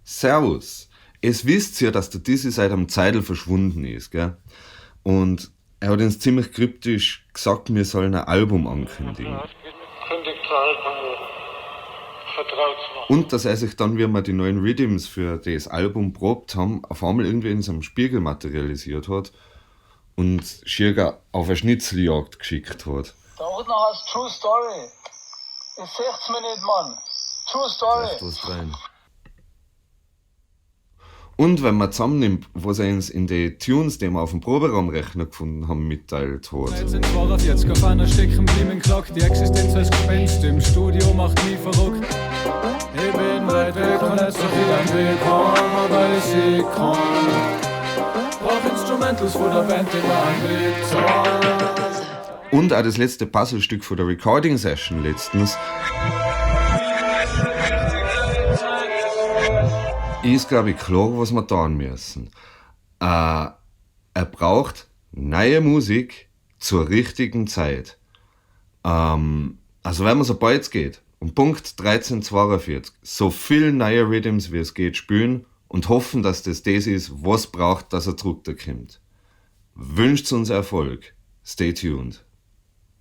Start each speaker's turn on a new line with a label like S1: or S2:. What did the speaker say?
S1: Servus. Es wisst ja, dass der Dizzy seit einem Zeitl verschwunden ist, gell? Und er hat uns ziemlich kryptisch gesagt, wir sollen ein Album ankündigen. Und dass er sich dann, wie wir die neuen Riddims für das Album probt haben, auf einmal irgendwie in so einem Spiegel materialisiert hat und schier auf eine Schnitzeljagd geschickt hat.
S2: Der Ordner heißt True Story. Ich seh's mir nicht, Mann. True Story.
S1: Echt was rein. Und wenn man zusammennimmt, was er uns in die Tunes, die wir auf dem Proberaumrechner gefunden haben, mitteilt hat.
S3: 1342 auf einer stecken blieben Glock, die Existenz als Gespenst im Studio macht mich verrückt. Ich bin weit weg und nicht so viel am Weg kommen, aber ich kann. Brauch Instrumentals von der Band immer angelegt.
S1: Und auch das letzte Puzzlestück von der Recording Session letztens ist, glaube ich, klar, was wir tun müssen. Er braucht neue Musik zur richtigen Zeit. Also wenn man sobald es geht, um Punkt 13.42 so viel neue Riddims wie es geht spielen und hoffen, dass das das ist, was braucht, dass er zurückkommt. Wünscht uns Erfolg. Stay tuned.